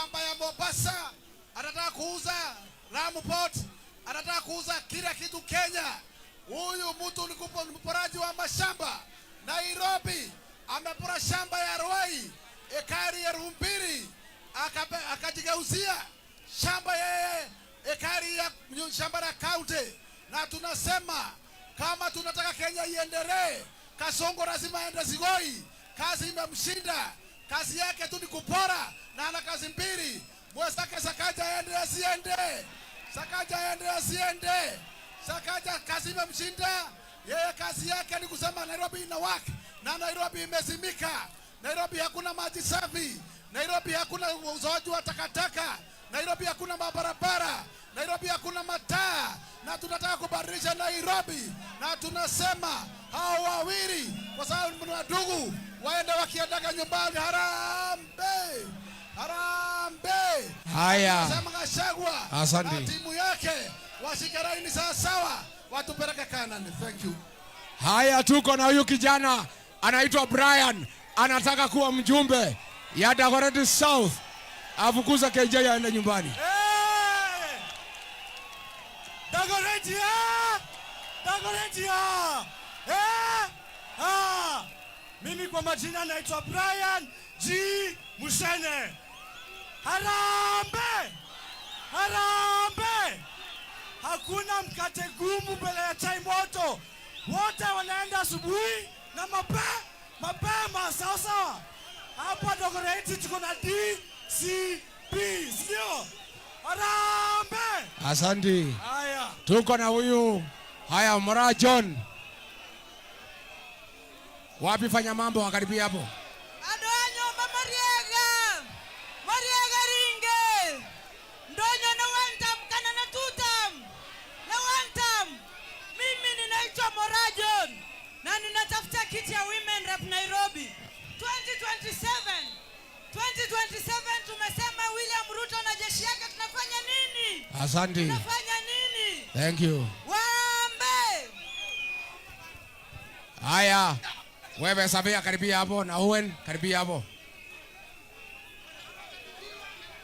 Shamba ya Mombasa, anataka kuuza Lamu Port, anataka kuuza kila kitu Kenya. Huyu mtu ni mporaji wa mashamba. Nairobi amepora shamba ya Ruai ekari 2000, akajigeuzia shamba yeye ekari ya shamba la county. Na tunasema kama tunataka Kenya iendelee, Kasongo lazima aende Sugoi. Kazi imemshinda, kazi yake tu ni kupora, na ana kazi mbili. Mwenzake Sakaja aende asiende? Sakaja aende asiende? Sakaja kazi imemshinda yeye, kazi yake ni kusema Nairobi ina work, na Nairobi imezimika. Nairobi hakuna maji safi, Nairobi hakuna uzoaji wa takataka, Nairobi hakuna mabarabara, Nairobi hakuna mataa, na tunataka kubadilisha Nairobi, na tunasema hao wawili, kwa sababu ni ndugu, waende wakiendaga nyumbani. Harambee, harambee! Haya. Sema Gachagua Asante. Na timu yake washike laini sawasawa, watupeleke Kanani. Thank you. Haya, tuko na huyu kijana anaitwa Brian, anataka kuwa mjumbe ya Dagoretti South, afukuza KJ aende nyumbani. Hey! Dagoretti, eh! Dagoretti, ah! Eh! Ah! Mimi kwa majina naitwa Brian G. Mushene. Harambee! Harambee! Hakuna mkate gumu mbele ya chai moto. Wote wanaenda asubuhi na mapema, sawa sawa. Hapa Dagoretti tuko na DCP, sio? Harambee! Asante. Haya. Tuko na huyu, haya, Mora John. Wapi fanya mambo akaribia hapo? Andũ a nyũmba mariega mariega ringe ndonyo na one term kana na two term na one term. Mimi ninaitwa Mora John na ninatafuta kiti ya Women Rep Nairobi 2027. 2027 tumesema William Ruto na jeshi yake tunafanya nini? Asante. Tunafanya nini? Thank you. Wambe. Haya. Wewe Sabia, karibia hapo, na Owen, karibia hapo.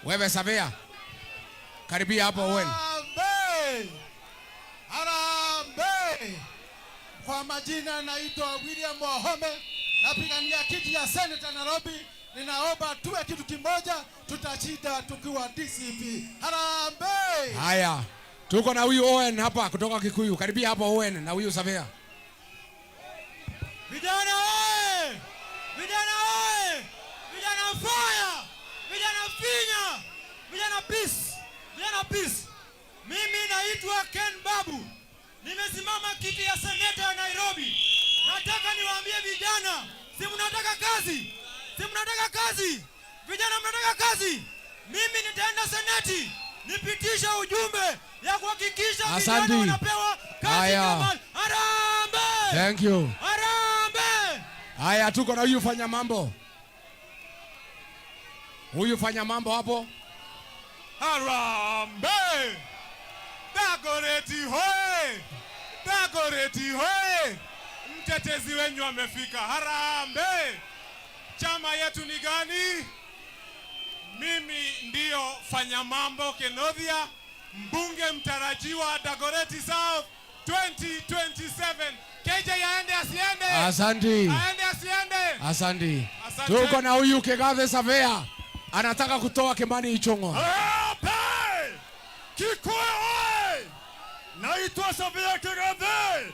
Wewe Sabia, karibia hapo, Owen. Harambee! Harambee! Kwa majina naitwa William Wahome, napigania kiti ya Senator Nairobi. Ninaomba tuwe kitu kimoja, tutashinda tukiwa DCP. Harambee! Haya. Tuko na huyu Owen hapa kutoka Kikuyu. Karibia hapo, Owen, na huyu Sabia. Vijana oye! Vijana oye! Vijana fire! Vijana finya! Vijana peace! Vijana peace! Mimi naitwa Ken Babu. Nimesimama kiti ya seneta ya Nairobi. Nataka niwaambie vijana, si mnataka kazi? Si mnataka kazi? Vijana, mnataka kazi? Mimi nitaenda seneti nipitishe ujumbe ya kuhakikisha vijana Asante. Wanapewa kazi Haya. kama. Harambee! Thank you. Harambee! Haya, tuko na huyu fanya mambo. Huyu fanya mambo hapo. Harambee! Dagoretti hoye! Dagoretti hoye! Mtetezi wenyu amefika. Harambee! Chama yetu ni gani? Mimi ndiyo fanya mambo Kenothia, mbunge mtarajiwa Dagoretti South 2027. KJ aende asiende? Asante. Aende asiende? Asante. Asante. Tuko na huyu Kigathe Savea, anataka kutoa Kimani Ichung'wa. Harambee! Kikuyu oye! Naitwa Savea Kigathe,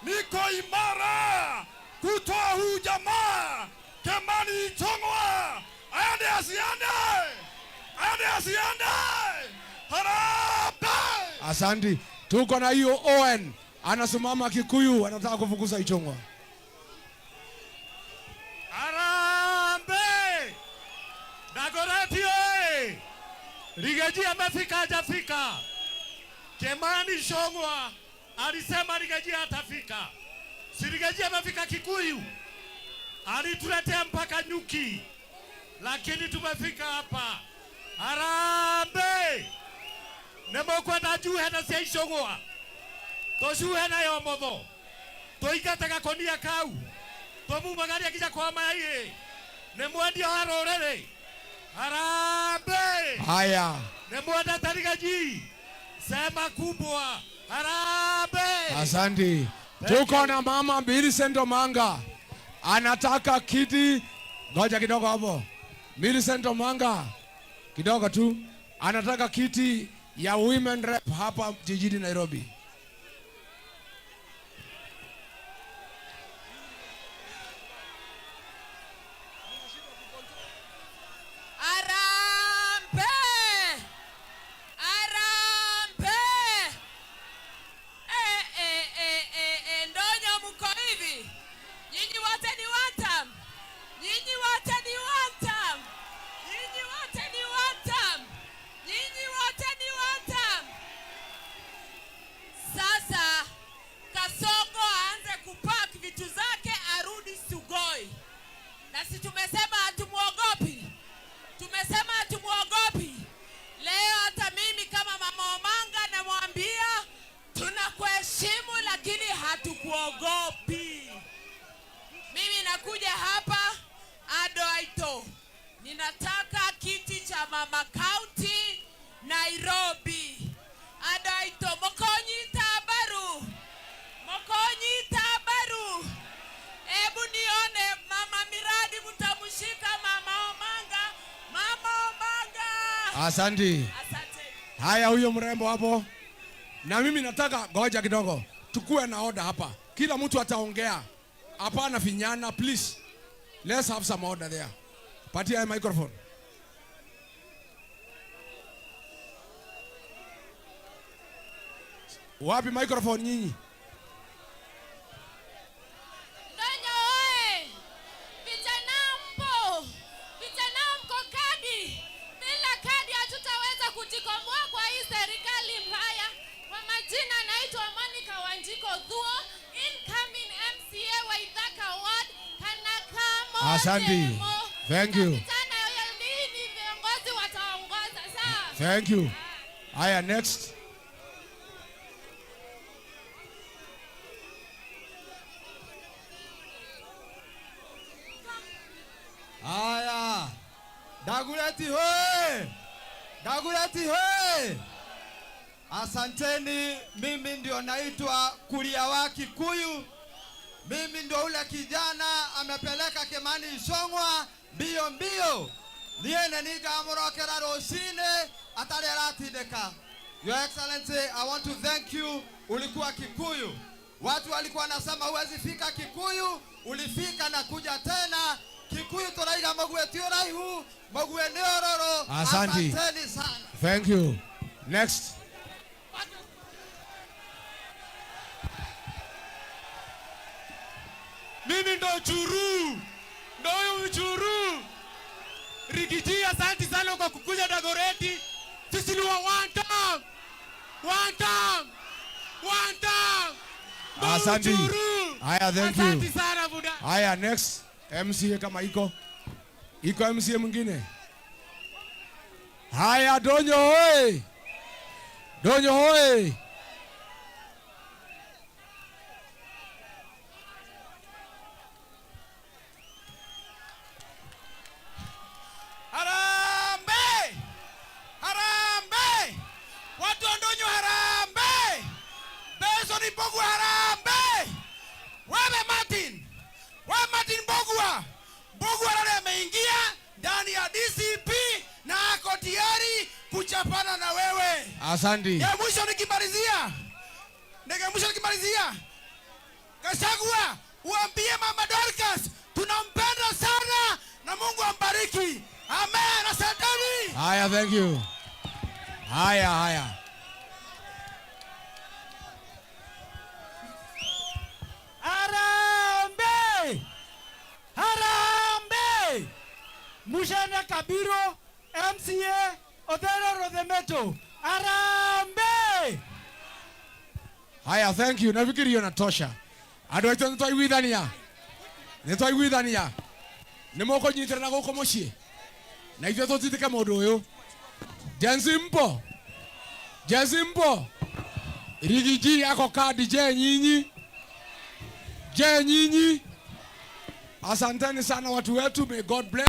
niko imara kutoa huu jamaa Kimani Ichung'wa. Aende asiende? Aende asiende? Harambee! Asante. Tuko na hiyo Owen, anasimama Kikuyu, anataka kufukuza Ichung'wa. Harambee! Dagoretti oye! Riggy G amefika hajafika? Kimani Ichung'wa alisema Riggy G atafika. Si Riggy G amefika Kikuyu? Alituletea mpaka nyuki, lakini tumefika hapa. Harambee! Nĩmũkwenda njuhe na cia Ichung'wa? Tũcuhe nayo motho, tũingate gakonia kau, tũmumagarie nginya kwa maiĩ. Nĩ mwendia wa rũrĩrĩ. Harambee! Haya, Nemwendete Rigaji, sema kubwa. Harambee! asante. Tuko na mama Millicent Omanga anataka kiti. Ngoja kidogo hapo. Millicent Omanga kidogo tu, anataka kiti ya women rep hapa jijini Nairobi. Harambee! Harambee! Eh, eh, eh, eh, eh, Ndonyo mko hivi? Nyinyi wote ni wantam. Nyinyi wote ni wantam. Nyinyi wote ni wantam. Nyinyi wote ni wantam. Sasa Kasongo aanze kupack vitu zake arudi Sugoi. Na si tumesema hatumuogopi? Tumesema hatumuogopi. Leo hata mimi kama Mama Omanga namwambia tunakuheshimu, lakini hatukuogopi. Mimi nakuja hapa Ado Aito, ninataka kiti cha Mama County Nairobi. Ado Aito, Mokonyi Tabaru, Mokonyi Tabaru. Hebu nione mama miradi mtamshika Mama Omanga, Mama Omanga. Asante. Asante. Haya, huyo mrembo hapo. Na mimi nataka ngoja kidogo, tukue na order hapa, kila mtu ataongea, hapana finyana, please. Let's have some order there. Patia microphone. Wapi microphone nyinyi? Ndonyo oe! Vijana mpo! Vijana mko kadi! Bila kadi hatutaweza kujikomboa kwa hii serikali mbaya. Kwa majina naitwa Monica Wanjiko Thuo, incoming MCA wa Ithaka Ward, Kanakamo. Asante. Thank you. Vijana ya lini viongozi wataongoza sawa? Thank you. Haya, next. Haya, Dagoretti hoye! Dagoretti hoye! Asanteni, mimi ndio naitwa Kuria wa Kikuyu. Mimi ndio ule kijana amepeleka Kimani Ichung'wa mbio mbio, niene nigamurokera rucini atari aratindika. Your Excellency, I want to thank you. Ulikuwa Kikuyu, watu walikuwa wanasema huwezi fika Kikuyu, ulifika na kuja tena Kikuyu. Turaiga mugue ti uraihu, mugue ni ororo. Asante. Asanteni sana. Thank you. Next. Mimi ndo churu, ndo huyu churu. Rigiji, asante sana kwa kukuja Dagoretti. Sisi ni wa one time. One time. One time. Ndo huyu Asante. churu. Haya, thank you. Asante sana buda. Haya, next. MCA kama iko. Iko MCA mwingine? Haya, Donyo hoi. Donyo hoi. Harambee! Harambee! Watu wa Ndonyo harambee! Benson Mbugua harambee! Wewe Martin, wewe Martin Mbugua, Mbugua leo ameingia ndani ya DCP na ako tayari kuchapana na wewe. Asante. Ya mwisho nikimalizia, Gachagua, uambie Mama Dorcas tunampenda sana na Mungu ambariki. Amen. Asanteni. Haya, thank you. Haya, haya. Harambee! Harambee! Mushene Kabiro, MCA, Odero Rodhemeto. Harambee! Haya, thank you. Nafikiri hiyo natosha. Andũ aitũ nĩtwaiguithania. Nĩtwaiguithania. Nĩmũkũnyitĩrĩra gũkũ mũciĩ. Na ithuĩ tũtitike mũndũ ũyũ. Gen Z mpo? Gen Z mpo? Rigiji yako kadi je nyinyi? Je nyinyi? Asanteni sana watu wetu. May God bless.